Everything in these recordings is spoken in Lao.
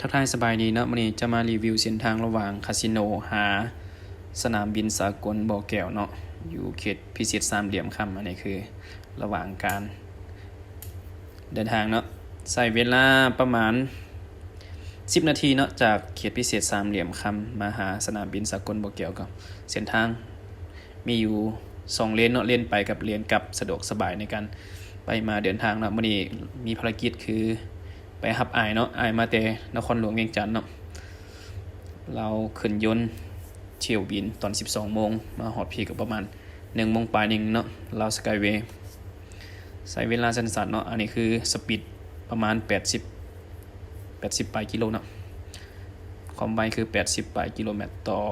ທັກທາຍສະບາຍດີເນາະ, ມື້ນີ້ຈະມາຣີວິວເສັ້ນທາງລະຫວ່າງຄາສິໂນຫາສະໜາມບິນສາກົນບໍ່ແກ້ວເນາະ, ຢູ່ເຂດພິເສດສາມຫຼ່ຽມຄຳ. ອັນນີ້ຄືລະຫວ່າງການເດີນທາງເນາະ, ໃຊ້ເວລາປະມານສິບນາທີເນາະ, ຈາກເຂດພິເສດສາມຫຼ່ຽມຄຳມາຫາສະໜາມບິນສາກົນບໍ່ແກ້ວ. ກໍເສັ້ນທາງມີຢູ່ສອງເລນເນາະ, ເລນໄປກັບເລນກັບ, ສະດວກສະບາຍໃນການໄປມາເດີນທາງເນາະ. ມື້ນີ້ມີພາລະກິດຄື ໄປຮັບອ້າຍເນາະ, ອ້າຍມາແຕ່ນະຄອນຫຼວງວຽງຈັນເນາະ, ລາວຂຶ້ນຍົນຖ້ຽວບິນຕອນສິບສອງໂມງ, ມາຮອດພີ້ກໍປະມານໜຶ່ງໂມງປາຍໜຶ່ງເນາະ. ລາວສະກາຍເວ ໃຊ້ເວລາສັ້ນໆເນາະ, ອັນນີ້ຄືສະປີດປະມານແປດສິບ ແປດສິບປາຍກິໂລເນາະ, ຄວາມໄວຄືແປດສິບປາຍກິໂລແມັດຕໍ່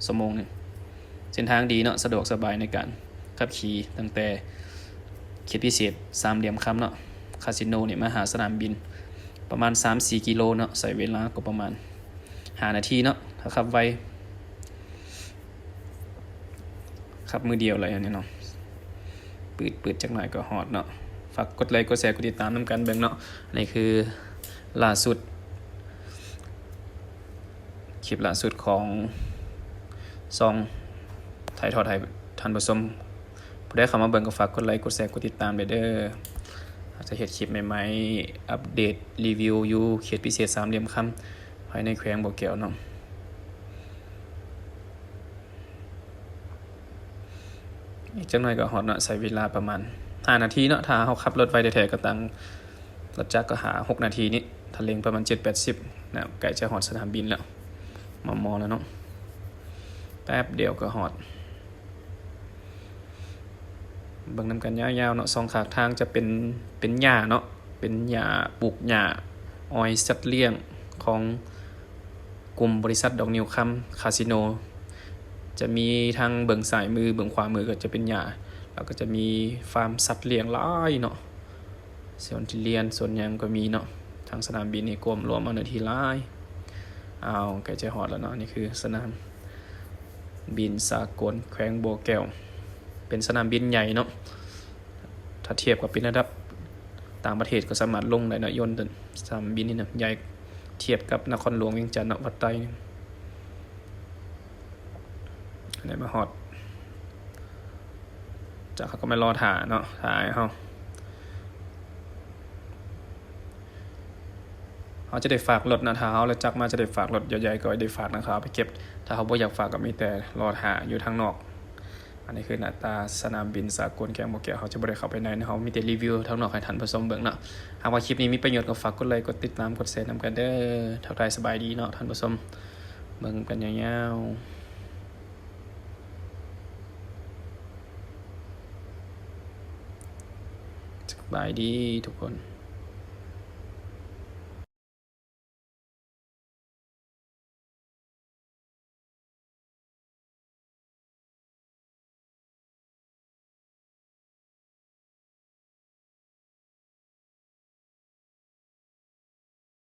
ຊົ່ວໂມງໜຶ່ງ. ເສັ້ນທາງດີເນາະ, ສະດວກສະບາຍໃນການຂັບຂີ່, ຕັ້ງແຕ່ເຂດພິເສດສາມຫຼ່ຽມຄຳເນາະ, ຄາສິໂນນີ້ມາຫາສະໜາມບິນປະມານສາມສີ່ກິໂລເນາະ, ໃຊ້ເວລາກໍປະມານຫ້ານາທີເນາະ ຖ້າຂັບໄວ. ຂັບມື້ດຽວເລີຍອັນນີ້ເນາະ, ປືດໆຈັກໜ້ອຍກໍຮອດເນາະ. ຝາກກົດໄລ ກົດແຊ ກົດຕິດຕາມນຳກັນເບິ່ງເນາະ. ອັນນີ້ຄືລ່າສຸດ ຄລິບລ່າສຸດຂອງຊ່ອງຖ່າຍທອດໃຫ້ທ່ານຜູ້ຊົມ. ຜູ້ໃດເຂົ້າມາເບິ່ງກໍຝາກກົດໄລ ກົດແຊ ກົດຕິດຕາມໄດ້ເດີ. ອາດຈະເຮັດຄລິບໃໝ່ໆ ອັບເດດຣີວິວຢູ່ເຂດພິເສດສາມຫຼ່ຽມຄຳ ພາຍໃນແຂວງບໍ່ແກ້ວເນາະ. ອີກຈັກໜ້ອຍກໍຮອດເນາະ, ໃຊ້ເວລາປະມານຫ້ານາທີເນາະ. ຖ້າເຮົາຂັບລົດໄວແທ້ໆກໍຕັ້ງ ລົດຈັກກໍຫ້າຫົກນາທີນີ້, ຖ້າເລັ່ງປະມານເຈັດແປດສິບນະ, ໃກ້ຈະຮອດສະໜາມບິນແລ້ວ, ມໍ່ໆແລ້ວເນາະ, ແປັບດຽວກໍຮອດ. ເບິ່ງນຳກັນຍາວໆເນາະ, ສອງຂ້າງທາງຈະເປັນ ເປັນຫຍ້າເນາະ, ເປັນຫຍ້າ, ປູກຫຍ້າອອຍສັດລ້ຽງຂອງ ກຸ່ມບໍລິສັດດອກງິ້ວຄຳ ຄາສິໂນ, ຈະມີທັງເບື້ອງຊ້າຍມື, ເບື້ອງຂວາມືກໍຈະເປັນຫຍ້າ, ແລ້ວກໍຈະມີຟາມສັດລ້ຽງຫຼາຍເນາະ, ສວນທຸລຽນ ສວນຫຍັງກໍມີເນາະ. ທາງສະໜາມບິນນີ້ກວມລວມເອົາເນື້ອທີ່ຫຼາຍ. ອ້າວ ໃກ້ຈະຮອດແລ້ວເນາະ, ນີ້ຄືສະໜາມບິນສາກົນແຂວງບໍ່ແກ້ວ, ເປັນສະໜາມບິນໃຫຍ່ເນາະ. ຖ້າທຽບກັບເປັນລະດັບຕ່າງປະເທດກໍສາມາດລົງໄດ້ເນາະ, ຍົນໂຕສະໜາມບິນນີ້ນະ ໃຫຍ່ທຽບກັບນະຄອນຫຼວງວຽງຈັນເນາະ, ວັດໄຕນີ້. ໄດ້ມາຮອດ, ຈາກເຮົາກໍມາລໍຖ້າເນາະ, ຖ້າໃຫ້ເຮົາ ເຮົາຈະໄດ້ຝາກລົດນະ, ຖ້າເຮົາລົດຈັກມາຈະໄດ້ຝາກລົດ, ໃຫຍ່ໆກໍໄດ້ຝາກນະ, ເຂົາເອົາໄປເກັບ. ຖ້າເຮົາບໍ່ຢາກຝາກກໍມີແຕ່ລໍຖ້າຢູ່ທາງນອກ. ອັນນີ້ຄືໜ້າຕາສະໜາມບິນສາກົນແຂວງບໍ່ແກ້ວ, ເຮົາຈະບໍ່ໄດ້ເຂົ້າໄປໃນເນາະ, ເຮົາມີແຕ່ຣີວິວທາງນອກໃຫ້ທ່ານຜູ້ຊົມເບິ່ງເນາະ. ຫາກວ່າຄລິບນີ້ມີປະໂຫຍດກໍຝາກກົດໄລ ກົດຕິດຕາມ ກົດແຊນຳກັນເດີ. ທັກທາຍສະບາຍດີເນາະທ່ານຜູ້ຊົມ, ເບິ່ງກັນຍາວໆ, ສະບາຍດີທຸກຄົນ.